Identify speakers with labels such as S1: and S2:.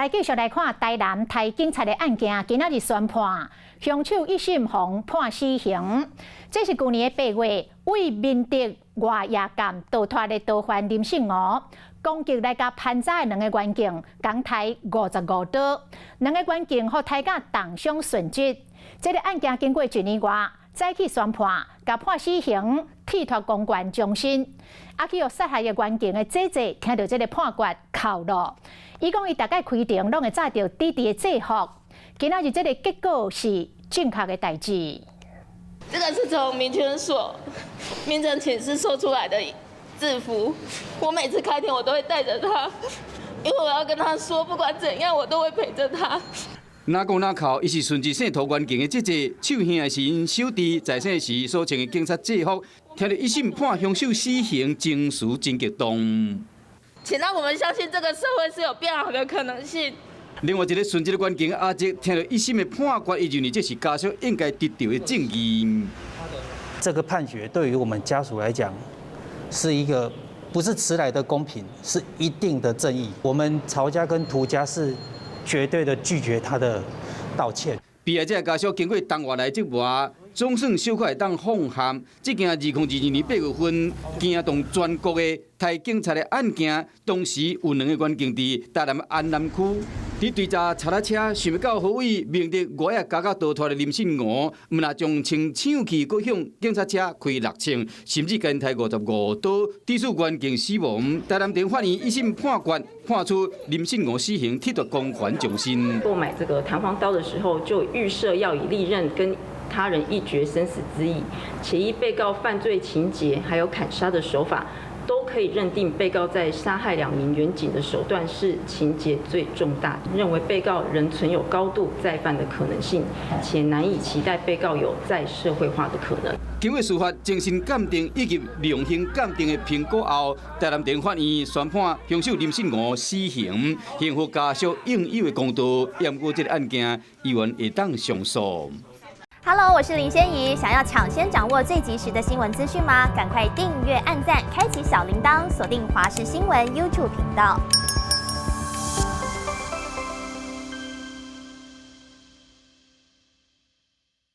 S1: 來繼續來看台南刣警察的案件，今仔日宣判，兇手一審予判死刑。這是舊年的8月，對民德外野崁逃脫的逃犯林信吾，攻擊來共攀查的兩個員警，共刣55刀，兩個員警予刣甲重傷殉職。這个案件經過一年外，早起宣判，共判死刑，褫奪公權終身。啊，去予殺害的員警的姐姐聽著這个判決，哭囉。伊講伊逐擺開庭攏會紮著弟弟的制服。今仔日這个結果是正確的代誌。
S2: 這個是從民權所、民政寢室收出來的制服。我每次開庭我都會帶著他，因為我要跟他說，不管怎樣，我都會陪着他。
S3: 哪講哪哭，伊是殉職姓涂員警的姐姐，手耳的是𪜶小弟在生時所穿的警察制服，聽著一審判兇手死刑，情緒真激動。
S2: 請讓我們相信這個社會是有變好的可能性。
S3: 另外一个殉職的員警阿叔，聽著一審的判決，伊認為這是家屬應該得著的正義。
S4: 這個判決對於我們家屬來講，是一個不是遲來的公平，是一定的正義。我們曹家跟涂家是絕對的拒絕他的道歉。
S3: 被害者家屬經過當外來折磨，總算小可會當放下。這件2022年8月份驚動全國的刣警察的案件，當時有兩个員警佇台南安南區，佇追查賊仔車，想欲到何位明德外仔加甲逃脫的林信吾，毋但將槍搶去，閣向警察車開六槍，甚至共𪜶刣55刀，致使員警死亡。台南地法院一審判決，判處林信吾死刑，褫奪公權終身。
S5: 購買這個彈簧刀的時候，就預設要以利刃跟他人一決生死之意，且依被告犯罪情節還有砍殺的手法，都可以認定被告在殺害兩名員警的手段是情節最重大，認為被告仍存有高度再犯的可能性，且難以期待被告有再社會化的可能。
S3: 經過司法精神鑑定以及量刑鑑定的評估後，台南地法院宣判兇手林信吾死刑，還予家屬應有的公道。毋過這个案件猶原會當上訴。
S6: Hello，我是林仙怡。想要搶先掌握最及時的新聞資訊嗎？趕快訂閱、按讚、開啟小鈴鐺，鎖定華視新聞 YouTube 頻道。